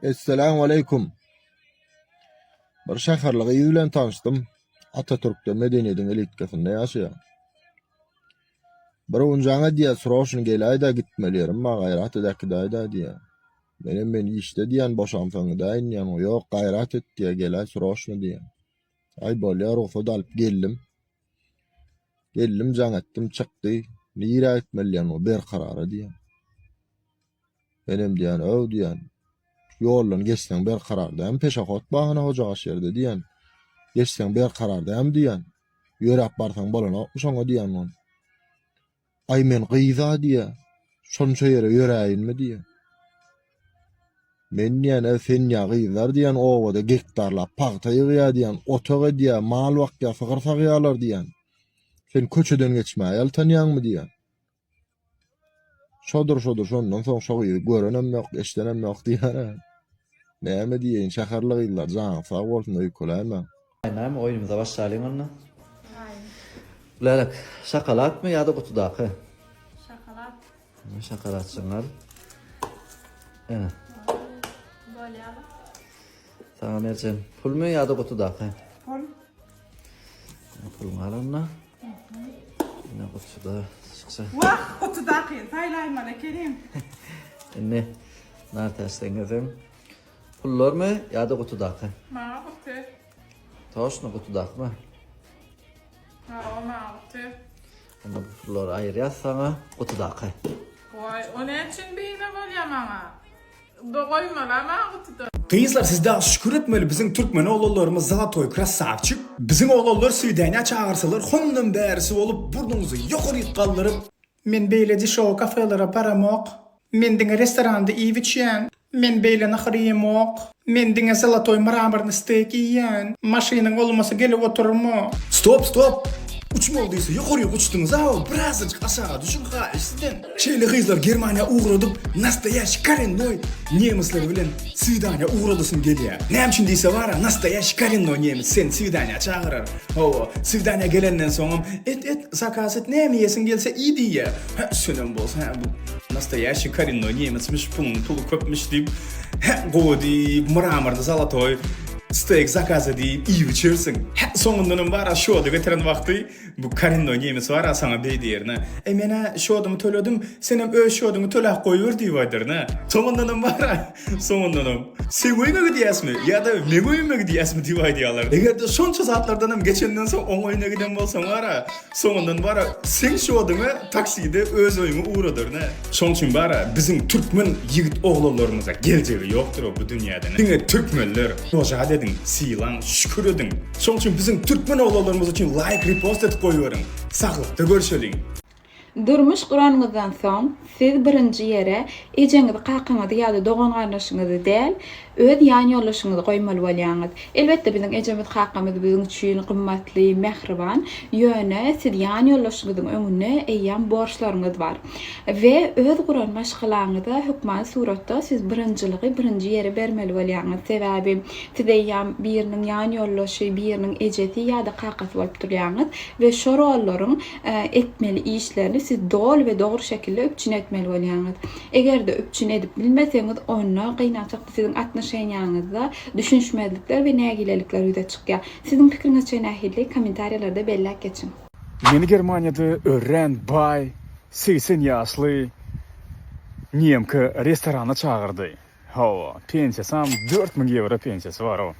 Esselamu aleýkum. Bir şäherli gyz bilen tanyşdym. Atatürkde medeniýediň elitkasynda ýaşaýar. Bir gün jaň edýär, sroçny geläý-dä gitmeli ýerim bar, gaýrat et äkidäý-dä diýýär. Menem men işde diýýän, boşamsoň gidäýin diýýän. Ýok, gaýrat et diýýär, geläý sroçny diýýär. Aý bolýar, rugsat alyp geldim. Geldim jaň etdim, çykdy. Nirä gitmeli diýýän, o Berkarara diýýär. Menem diýýän, öw diýýän. Ýoldan geçseň Berkarar dämi, peşehod bar hany Hojagaş ýerde diýýän. Geçseň Berkarar dämi diýýän. Ýöräp barsaň bolanokmy şoňa diýýän ony. Aý men gyz-a diýýä. Şonça ýere ýöräýinmi diýýä. Men diýýän, e sen ýa gyzlar diýýän obada gektarlap pagta ýygýa diýýän, otag edýä, mal bakýa, sygyr sagýalar diýýän. Sen köçeden geçmäge ýaltanýaňmy diýýän. Şodur şodur şondan soň şo gyzy görenem ýok, eşdenem ýok diýýär-ä. Näme diýeýin, şäherli gyzlar janyňyz sag bolsun öýkeläýmäň. Näme oýnumyza başlalyň onda. Lälek, şokoladmy ýa-da gutudaky? Şokolad. Şokoladjygyňy al. Ene. Bolýar. Saňa Merjen, pulmy ýa-da gutudaky? Pul. Puluňy al onda. Ine gutuda çyksa. Wah, gutudakyny saýlaýmaly ekenim. Indi Nartäç sen gelseň. Pullarmy ýa-da gutudaky? Maňa guty. Toşny gutudakymy? Hawa, maňa guty. Onda bu pullary aýyrýas saňa gutudaky. Waý, o näme üçin beýle bolýar maňa? Da goýmaly-a maňa gutuda. Gyzlar siz dagy şükür etmeli biziň türkmen oglanlarymyz zalatoý krassawçik. Biziň oglanlar swidaniýa çagyrsalar hondan bärisi bolup burnuňyzy ýokaryk galdyryp. Men beýle dişowy kafelere baramok. Men diňe restoranda iýip içýän. Men beýle nahar iýemok. Men diňe zalatoý mramorny steýk iýýän. Maşynyň bolmasa gelip oturma. Stop stop! Uçmaly diýse ýokaryk uçduňyz-a birazajyk aşaga düşüň haýyş sizden. Şeýle gyzlar Germaniýa ugradyp nastoýaşi korennoý nemesler bilen swidaniýa ugradasym gelýär. Näme üçin diýse bara nastoýaşi korennoý nemes seni swidaniýa çagyrar. Hawa, swidaniýa gelenden soňam et et zakaz et näme iýesiň gelse iý diýýär. Hä senem bolsa hä bu nastoýaşi korennoý nemesmiş puluň puly köpmüş diýip hä gowy diýip mramorny zalatoý steýk zakaz edip iýip içersiň. Hä soňundanam bara şody getiren wagty Bu korennoý nemes bar-a saňa beý diýerine. Eý men-ä şodumy töledim, senem öz şoduňy töläp goýber diýip aýdaryn-a. Soňundanam bar-a, soňundanam, Seň öýüňe gidýäsmi ýa-da meň öýüme gidýäsmi diýip aýdýarlar. Eger-de şonça zatlardanam geçenden soň oň öýüne giden bolsaň bar-a, soňundan bar-a seň şoduňy takside öz öýüňe ugradaryn-a. Şoň üçin bar-a biziň türkmen ýigit oglanlarymyza geljegi ýokdur-a bu dünýäde. Diňe türkmenler hojaat ediň, sylaň, şükür ediň. Şoň üçin biziň türkmen oglanlarymyz üçin laýk repost edip goýberiň. Saglykda görşeliň. Durmuş guranyňyzdan soň, siz birinji ýere ejeňizi, kakaňyzy ýa-da dogan-garyndaşyňyzy däl, öz ýan ýoldaşyňyzy goýmaly bolýaňyz. Elbetde, biziň ejemiz, kakamyz biziň üçin gymmatly, mähriban, ýöne siz ýan ýoldaşyňyzyň öňünde eýýäm borçlaryňyz bar. We öz guran maşgalaňyza hökmany suratda siz birinjiligi, birinji ýeri bermeli bolýaňyz. Sebäbi Siz eýýäm biriniň ýan ýoldaşy, biriniň ejesi ýa-da kakasy bolup durýaňyz we şo rollaryň etmeli işlerini siz doly we dogry şekilde üpjün etmeli bolýaňyz. Eger-de üpjün edip bilmeseňiz, onda gynansakda siziň atnoşeniýaňyzda düşünişmezlikler we nägilelikler ýüze çykýar. Siziň pikiriňizçe nähili? Kommentariýalarda belläp geçiň. Meni Germaniýada örän baý, 80 ýaşly nemka restorana çagyrdy. Hawa, pensiýasam 4000 ýewro pensiýasy bar-ow.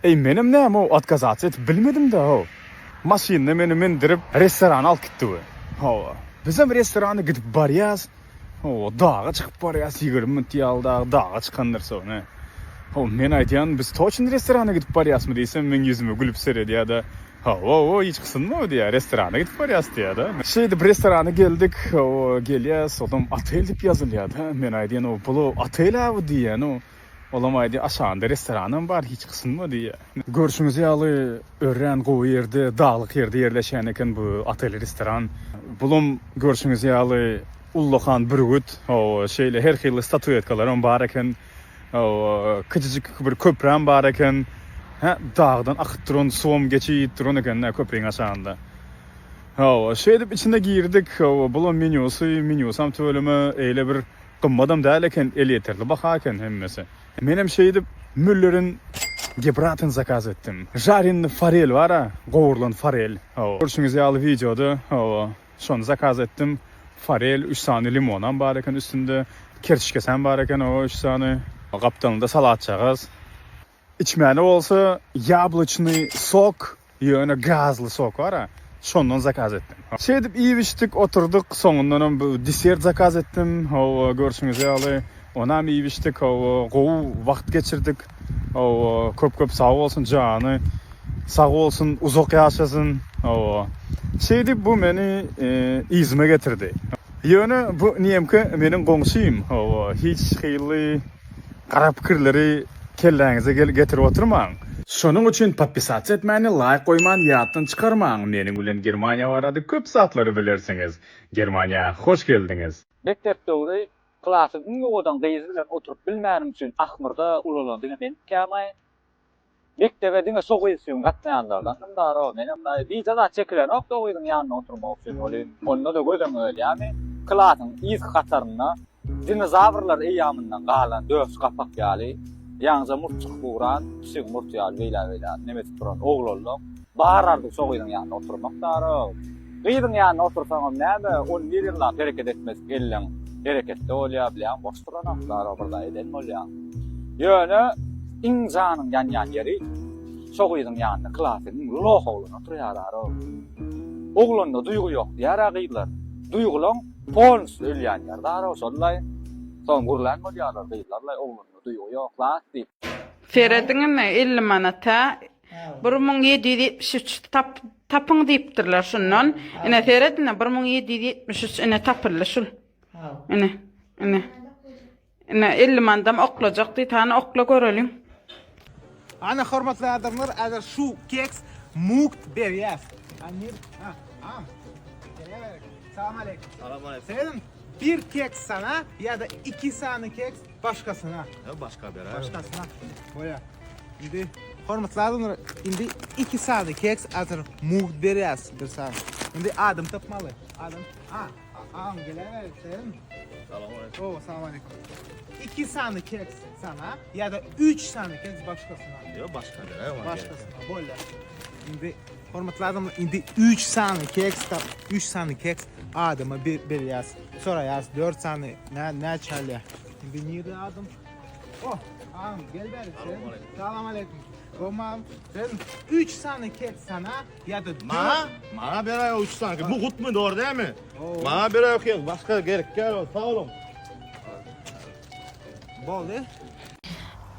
Eý, menem näme-ow, otkazatsa edip bilmedim-dä-ow. Maşynda meni mindirip, restorana alyp gitdi we. Hawa, bizem restorana gidip barýas. Hawa, daga çykyp barýas, 20 minut ýaly dagy daga çykandyrys-ow, ne. Hawa, men aýdýan, biz toçn restorana gidip barýasmy diýsem, meň ýüzüme gülüp seredýär-de, Hawa, hiç gysynma diýýär, restorana gidip barýas diýýär-de. Şeýdip restorana geldik, hawa, gelýäs, olam otel diýip ýazylýar-da. Men aýdýan, o bul otel-ä bu diýýän, o. Olam aýdýar, aşagynda restoranam bar, hiç gysynma diýýär. Görşüňiz ýaly, örän gowy ýerde, daglyk ýerde ýerleşýän eken bu otel-restoran. Bulam görşüňiz ýaly, ullakan bürgüt, hawa, şeýle her hili statuetkalaram bar eken. Hawa, kiçijik bir köprem bar eken. Hä, dagdan akyp duran suwam geçip duran eken-dä köpriň aşagynda. Hawa, şeýdip içine girdik. Hawa, bulam menýusy, menýusam tüweleme eýle bir. Gymmadam däl eken, elýeterli baha eken hemmesi. Menem şeýdip Mülleriň gebraten zakaz etdim. Žarennyý forel bar-a, gowrulan forel. Hawa. Görşüňiz ýaly wideoda, hawa, şony zakaz etdim. Forel, üç sany limonam bar eken üstünde. Kerçişkesem bar eken, hawa, üç sany. Gapdalynda salatjagaz. Içmäne bolsa ýabloçnyý sok, ýöne gazly sok bar-a, şondan zakaz etdim. Şeýdip iýip-içdik, oturdyk, soňundanam bu desert zakaz etdim, hawa, görşüňiz ýaly, onam iýip-içdik, hawa, gowy wagt geçirdik, hawa, köp-köp sag bolsun, jany sag bolsun, uzak ýaşasyn, hawa. Şeýdip bu meni yzyma getirdi. Ýöne bu Niýemke meniň goňşym, hawa, hiç hili Gara pikirleri kelläňize getirip oturmaň. Şonuň üçin podpisatsa etmäni laýk goýman ýatdan çykarmaň meniň bilen Germaniýa barada köp zatlary bilersiňiz Germaniýa hoş geldiňiz. Mekdep döwri klasyň iň owadan gyzy bilen oturyp bilmänim üçin ahmyrda ulalan diňe menkämaý. Mekdebe diňe şo gyz üçin gatnaýanlardan daro menem bije zat çekilenokdy o gyzyň ýanynda oturmak üçin welin onda-da göz öňüne gelýärmi klasyň yzky hatarynda dinozawrlar eýýamyndan galan döş gapak ýaly ýaňja murt çykyp ugran pişigiň murty ýaly beýle-beýle neme edip duran oglanlaň bar arzuwy şo gyzyň ýanynda oturmak daro. Gyzyň ýanynda otursaňam näme on bir ýyllap hereket etmedik elleň hereketde bolýar bilýäň boş duranok daro bir zat eden bolýaň. Ýöne iň janyň ýanýan ýeri şo gyzyň ýanynda klasyň iň loh oglany oturýar aro. Oglanda duýgy ýok diýýär-ä gyzlar. Duýgulaň polnusy ölýän ýeri daro şollaý. Soň gürlän bolýarlar gyzlarlaý oglanda duýgy ýok zat diýip. Serediň ine 50 manata 1773 tap tapyň diýipdirler şundan. Ine seret ine 1773 ine tapyldy şul. Ine ine. Ine 50 mandam oklajak diýdi. Hany okla göreliň. Ana hormatly adamlar, häzir şu keks mugt berýäs. Amir, ha, am. Salam aleyküm. Salam aleyküm. Seredin, bir keks sana ya-da iki sany keks başgasyna. Ya başga beräýiň. Başgasyna. Bolýar. Indi hormatly adamlar, indi iki sany keks häzir mugt berýäs bir sany. Indi adam tapmaly. Adam, ha. Agam geläber sen. Salam aleyküm. O, salam aleyküm. Iki sany keks sana ya-da üç sany keks başgasyna. Ýok, başga beräý. Başgasyna, bolýar. Indi hormatly adamlar, indi üç sany keks tap, üç sany keks adama berýäs. Soraýas, dört sany nä näçe alýar? Indi nirde adam? Oh, agam gel bäri sen. Salam aleyküm. Gowmy Sen üç sany keks sana Ýa-da Maňa, maňa beräý o üç sany. Bu gutmy, dogry dälmi? Maňa beräý okey, başga gerek däl ol. Sag boluň. Boldy.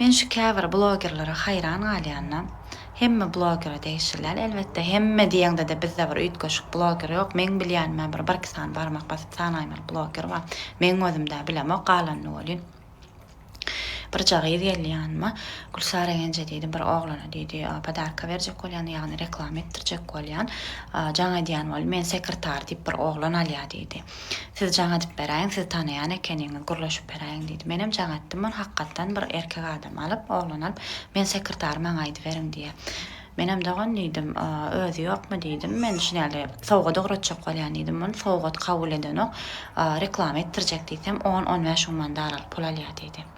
Men şu käbir blogerlere haýran galýanda, hemme blogere degişli däl elbetde, hemme diýeňdede bizde bir üýtgeşik bloger ýok, meň bilýänimä bir birki sany barmak basyp sanaýmaly bloger bar, meň özümdä bilemok galanyny welin. Birje gyz geldi ýanyma. Gülsara genje diýdi, bir oglana diýdi, podarka berjek bolýan, ýagny reklama etdirjek bolýan. Jaň edýän bol, men sekretar diýip bir oglan alýar diýdi. Siz jaň edip beräýiň, siz tanaýan ekeniňiz, gürleşip beräýiň diýdi. Menem jaň etdim, ol hakykatdan bir erkek adam alyp, oglan alyp, men sekretar maňa aýdyberiň diýýär. Menem dogan diýdim, özi ýokmy diýdim, men şun ýaly sowgat ugratjak bolýan diýdim, muny sowgat kabul edenok, reklama etdirjek diýsem, on-on bäş müň manat aralyk pul alýar diýdi.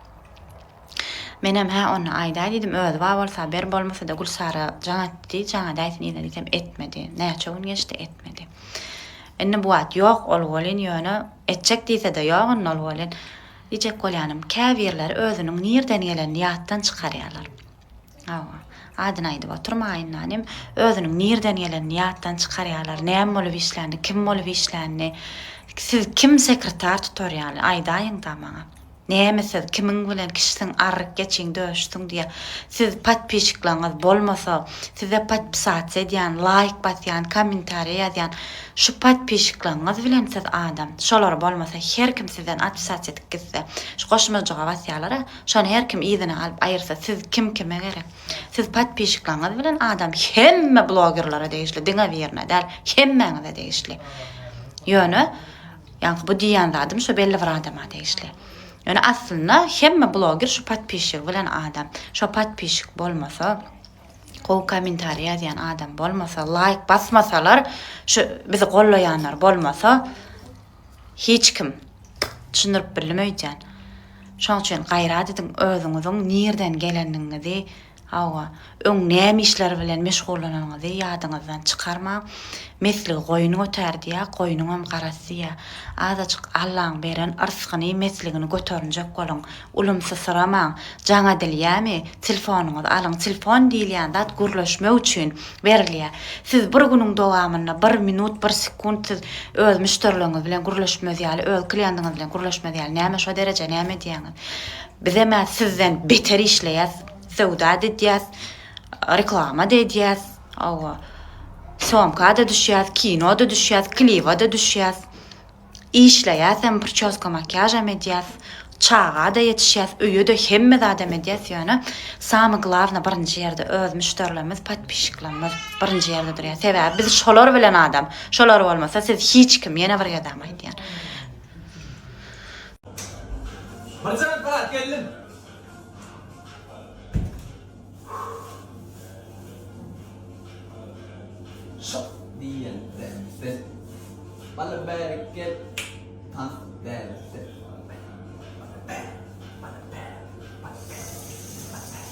Menem hä onda aýdaý diýdim, özi bar bolsa ber, bolmasa-da Gülsara jaň etdi diý, jaň edäýsin yzyna diýsem etmedi. Näçe gün geçdi, etmedi. Indi bu wagt ýok ol welin, ýöne etjek diýse-de ýok indi ol welin. Diýjek bolýanym, käbirleri özüniň nirden gelenini ýatdan çykarýarlar. Hawa. Adyny aýdyp oturmaýyn nanym. Özüniň nirden gelenini ýatdan çykarýarlar. Näme bolup işlänini, kim bolup işlänini. Siz kim sekretar tutar ýaly, aýdaýyň-da maňa. Näme siz, kimiň bilen kişisiň, arryk geçiň, döşüsiň diýýär. Siz podpisçiklaryňyz bolmasa, size podpisasiýa edýän, laýk basýan, kommentariýa ýazýan şu podpisçiklaryňyz bilen siz adam. Şolar bolmasa her kim sizden otpisasiýa edip gitse, şu goşmajyga basýarlar-a, Şony her kim yzyna alyp aýyrsa siz kim kime gerek. Siz podpisçiklaňyz bilen adam hemme blogerlara degişli diňe birine däl hemmäňize degişli. Ýöne ýaňky bu diýýän zadym şu belli bir adama degişli. Ýöne aslynda hemme bloger şu podpisçigi bilen adam. Şo podpisçik bolmasa gowy kommentariý ýazýan adam bolmasa laýk basmasalar şu bizi gollaýanlar bolmasa hiç kim. Düşündirip bildim öýdýän. Şoň üçin gaýrat ediň özüňiziň nirden gelendigiňizi, hawa, öň näme işler bilen meşgullananyňyzy ýadyňyzdan çykarmaň. Mesligi goýun götär diýýär, goýnuňam garasy diýýär. Azajyk Allaň beren yrsgyny, mesligini göterinjek boluň. Ulumsysyramaň. Jaň edilýämi, telefonyňyzy alyň. Telefon diýilýän zat gürleşmek üçin berilýär. Siz bir günüň dowamynda bir minut, bir sekunt siz öz müşderileriňiz bilen gürleşmez ýaly, öz kliýendiňiz bilen gürleşmez ýaly näme şo dereje näme edýäňiz? Bizem-ä sizden beter işleýäs, söwda-da edýäs, reklama-da edýäs, hawa, sýomka-da düşýäs, kino-da düşýäs, kliba-da düşýäs. Işleýäsem, priçoska makiýažam edýäs, çaga-da ýetişýäs, öýe-de hemme zadam edýäs, ýöne samy glawny birinji ýerde öz müşderilerimiz, podpisçiklerimiz birinji ýerde durýar. Sebäbi biz şolar bilen adam. Şolar bolmasa siz hiç kim, ýene bir gezegem aýdýan. Birjan brat geldim. Şok diýen sensin. Bala bereket tans dälsin. Bala ber, bala ber, bala ber, bala ber,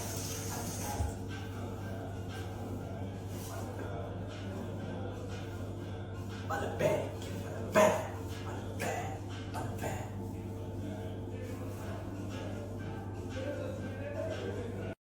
bala ber. Bala ber.